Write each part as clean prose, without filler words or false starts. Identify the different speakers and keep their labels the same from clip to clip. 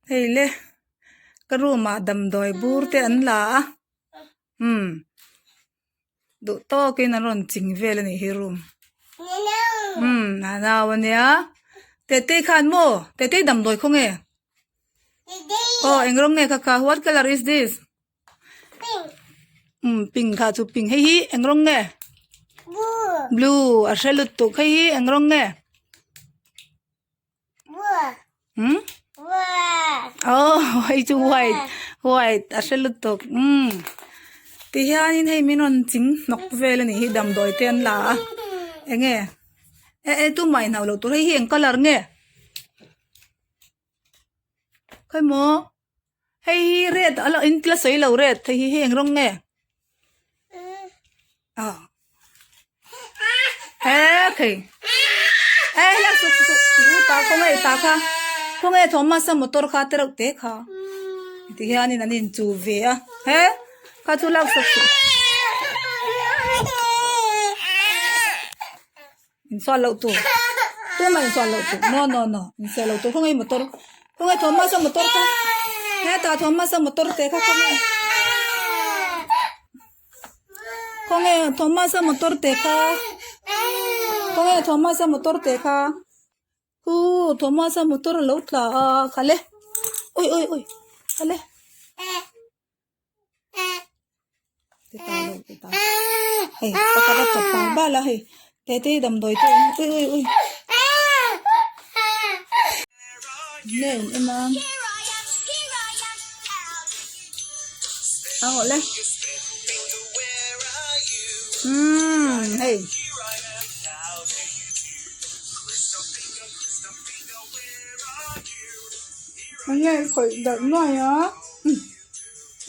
Speaker 1: Hei le ka room ah damdawi bur te an la a umm duh tawkin an rawn ching vel a nih hi room umm a nau a nia Tetei khan maw Tetei damdawi khaw nge aw eng rawng nge kha kha what colour is this umm pink kha chu pink hei hi eng rawng nge blue a hre lutuk hei hi eng rawng nge. Hmm? Oh, hei chu white white a hre lutuk umm ti hianin hei min rawn ching hnawk vel a nih hi damdawi te an la a eng nge eh eh tumah inhauh loh tur hei hi eng colour nge khawimaw hei hi red a lo in la sawi lo red hei hi hei eng rawng nge ah he khei e hlak suk suk i u ta khawnge i ta kha khawnge Thomas a motor kha te reuh te kha ti hianin an inchu ve a he kha chu lak suk suk insual loh tur tumah insual loh tur no no no insual loh tur khawnge motor khawnge Thomas a motor kha hetah Thomas a motor te kha khawnge khawnge Thomas a motor te kha khawnge Thomas a motor te kha hu Thomas a motor a lo tla a khale ui ui ui khale. Hei pakhat a chawp bal bal a hei tete damdawi te ui ui ui nge in en a a hawh le umm hei. Enge khawih darh nuai a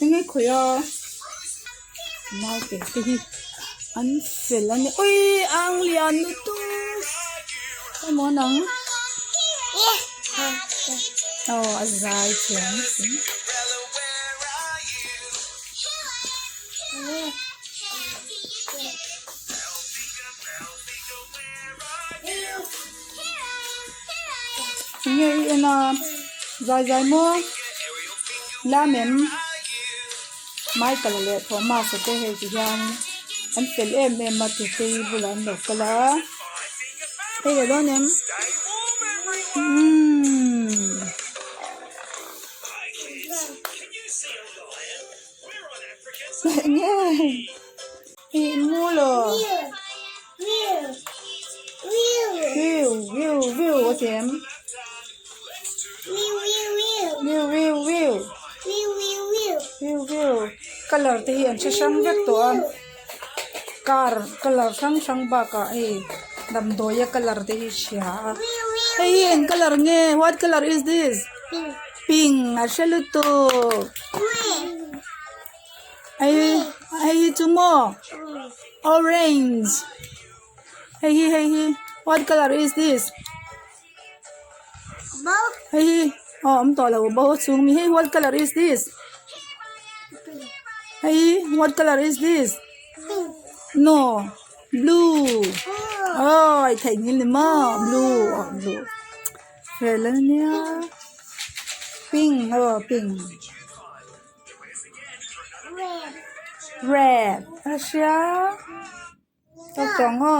Speaker 1: enge khawih a naute te hi an fel a ni ui ang lian lutuk emaw nang aw a zai thiam sin. Enge i en a zai zai maw lam em Michael leh Thomas a te hei ti hian an fel em em a tetei bulah an lo kal a hei leh dawn em umm. Enge ih mu lo. View view view a ti em? View view view view view colour te hi an hre hrang vek tawh a car colour hrang hrang bakah hei damdawi a colour te hi hria a hei hi eng colour nge what colour is this pink a hre lutuk hei hei hi chu maw orange hei hi hei hi what colour is this hei hi aw awm tawh lo bo chhung mi hei what colour is this hei hi what colour is this no blue aw i theihnghilh ni maw blue aw blue fel ania pink aw pink. Red a hria ka tawng aw.